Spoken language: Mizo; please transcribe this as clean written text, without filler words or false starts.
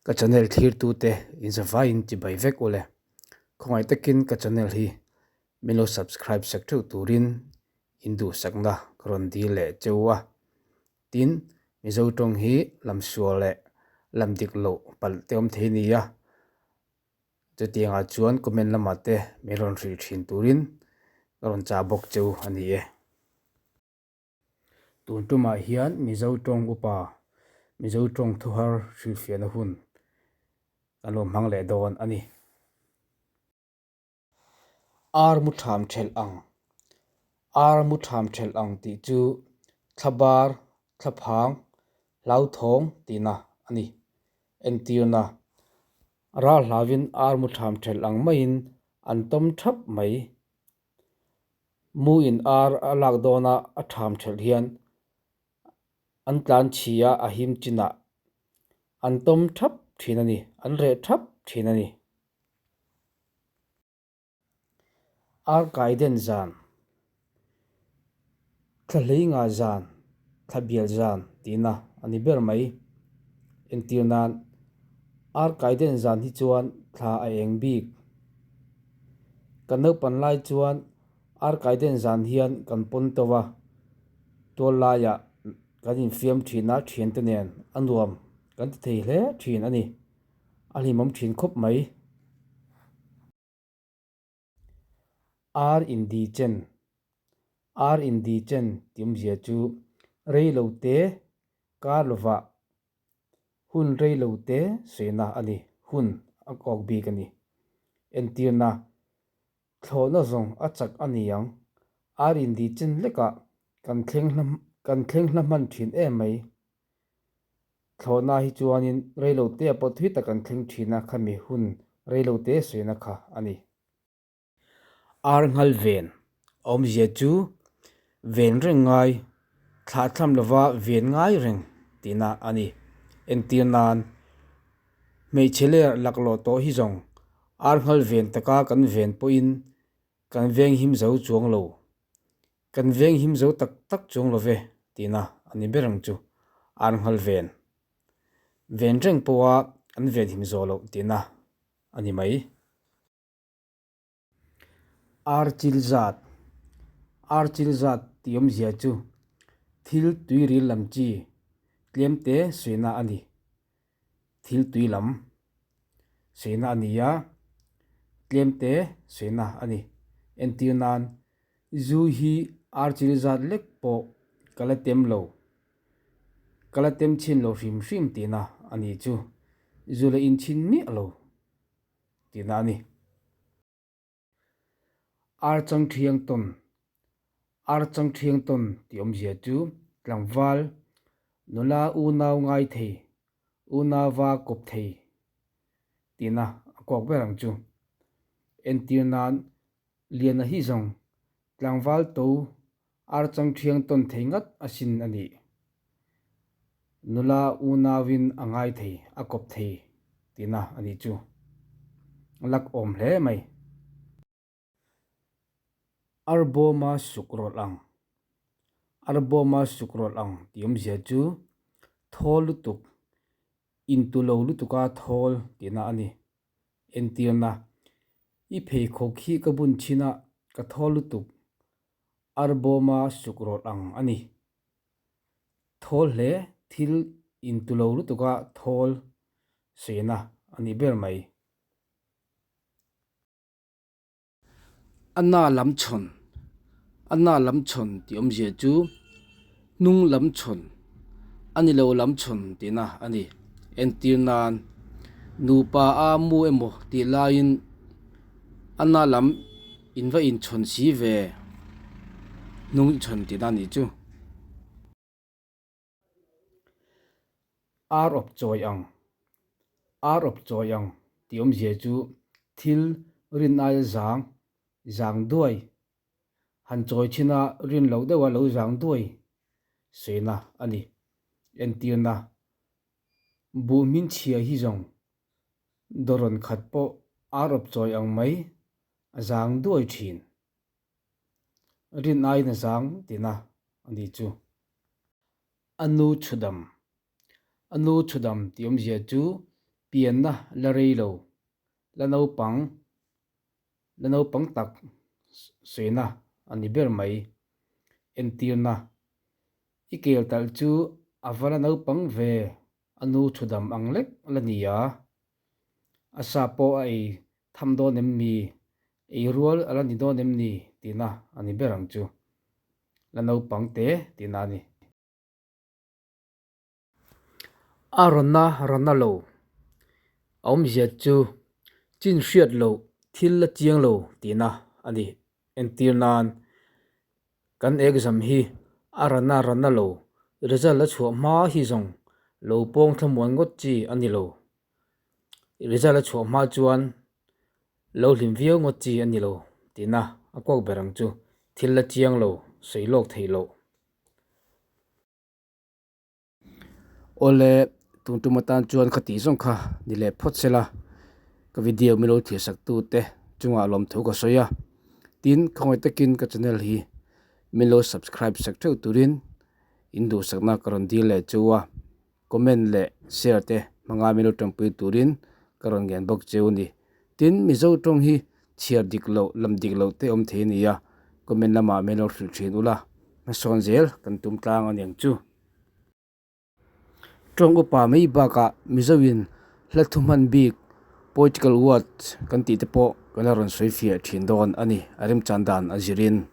Ka channel thlirtute inzavaiin chibai vek ule. Khawngaih takin ka channel hi min lo subscribe sak theuh turin in duhsakna ka rawn dil leh cheu a. Tin, Mizo tawng hi lam sual leh lam dik loh palh te awm thei nia. Chutiangah chuan comment lamah te min rawn hrilh thin turin ka rawn chah bawk cheu a ni e. Tun tumah hian Mizo tawng upa, Mizo tawng thuhar hrilhfiahna hun kan lo hmang leh dawn a ni. Ar mu tham thelh ang, Ar mu tham thelh ang tih chu thlabar, thlaphang, hlauthawng tihna a ni. Entirna, Ral hlauvin ar mu tham thelh ang maiin an tawm thap mai. Mu in ar a lak dawna a tham thelh hian an tlan chhi a, a him chinah an tawm thap thin a ni, an reh thap thin a ni. Ar kai den zan, thla hlei nga zan, thla bial zan tihna a ni ber mai. Entir nan, ar kai den zan hi chuan thla a eng bik. Kan naupan lai chuan ar kai den zan hian kan pawn to va, tual laiah kan infiam thin a, thiante nen a nuam kan ti thei hle thin a ni. A hlimawm thin khawp mai. Ar in di chen, Ar in di chen tih awmzia chu rei lo te kar lovah hun rei lo te sawina a ni, hun a kawk bik a ni. Entirna, Thlawhna zawng a chak a ni ang, ar in di chen lekah kan thleng hla kan thleng hla hman thin em mai. Thlawhna hi chuanin reilote a pawh thui tak an thleng thin a, khami hun reilote sawina kha a ni. Ar nghal ven awmzia chu ven reng ngai, thlah thlam lova ven ngai reng tihna a ni. Entir nan, hmeichhe ler laklawh tawh hi zawng ar nghal ven taka kan ven pawhin kan veng him zo chuang lo. Kan veng him zo tak tak chuang lo ve tihna a ni ber ang chu, ar nghal ven. Ven reng pawha an ven him zawh loh tihna a ni mai. Ar chil zat, Ar chil zat tih awmzia chu thil tuiril lam chi tlemte suihna a ni. Thil tui lam suihna a ni a, tlemte suihna a ni. Entir nan zu hi ar chil zat lek pawh ka la tem lo, ka la tem chhin lo hrim hrim tihna a ni chu. Zu la inchhin miah lo. Tihna a ni. Ar chang thiang tawn, Ar chang thiang tawn tih awmzia chu tlangval, nula unau ngai thei, unauva kawp thei tihna a kawk ber ang chu. Entir nan Liana hi zawng tlangval to ar chang thiang tawn thei ngat asin a nih. Nula unauin a ngai thei, a kawp thei tihna a nih chu. Lak awm hle mai. Arbawma suk rawlh ang. Arbawma suk rawlh ang tih awmzia chu thawl lutuk, intu lo lutuka thawl tihna a ni. Entirna, I pheikhawk hi ka bun thin a, ka thawl lutuk. Arbawma suk rawlh ang a ni. Thawl hle, thil intu lo lutuka thawl sena a ni ber mai. A na lam chhawn, A na lam chhawn tih awmzia chu hnung lam chhawn, a ni lo lam chhawn tihna a ni. Entir nan, nupa a mu emaw tih laiin a na lam in va inchhawn si ve, hnung chhawn tihna a nih chu. Ar awp chawi ang, Ar awp chawi ang tih awmzia chu thil rin aia zang, zang duai, han chawi chhin a rin loh deuha lo zang duai sawiina a ni. Entirna, Buh hmin chhia hi zawng dawrawn khat pawh ar awp chawi ang mai a zang duai thin. Rin aiin a zang tihna a ni chu. A nu chhudam, A nu chhudam tih awmzia chu Pianna la rei lo, la naupang, la naupang tak sawina a ni ber mai. Entirna, I kel talh chu a va la naupang ve, a nu thudam ang lek la ni a. A sa pawh a ei tham dawn em ni? Ei rual a la ni dawn em ni? tihna a ni ber ang chu. La naupang te tihna a ni. A rawnna rawnna lo a awmzia chu chin hriat loh thil la chiang lo tihna a ni. Entir nan, kan exam hi a rawnna rawnna lo result a chhuah hma hi zawng lo pawng thlamuan ngawt chi a ni lo. Result a chhuah hma chuan lo hlim viau ngawt chi a ni lo tihna a kuak ber ang chu thil la chiang lo sawi lawk theih loh. Awle, tun tum atan chuan kha tih zawng kha ni leh phawt sela, ka video min lo thlir sak tu te chungah lawmthu ka sawi a, tin khawngaih takin ka channel hi min lo subscribe sak theuh turin in duhsakna ka rawn dil leh chu a, comment leh share te hmanga min lo tanpui turin ka rawn ngen bawk cheu a ni. Tin, Mizo tawng hi chhiar dik loh, lam dik loh te awm thei a ni a, comment lamah min lo hrilh thin ula, hmasawn zel kan tum tlang a niang chu. Tawng upa mai bakah Mizoin hla thu hman bik poetical words kan tih te pawh kan la rawn sawi fiah thin dawn a ni, a remchan dan a zirin.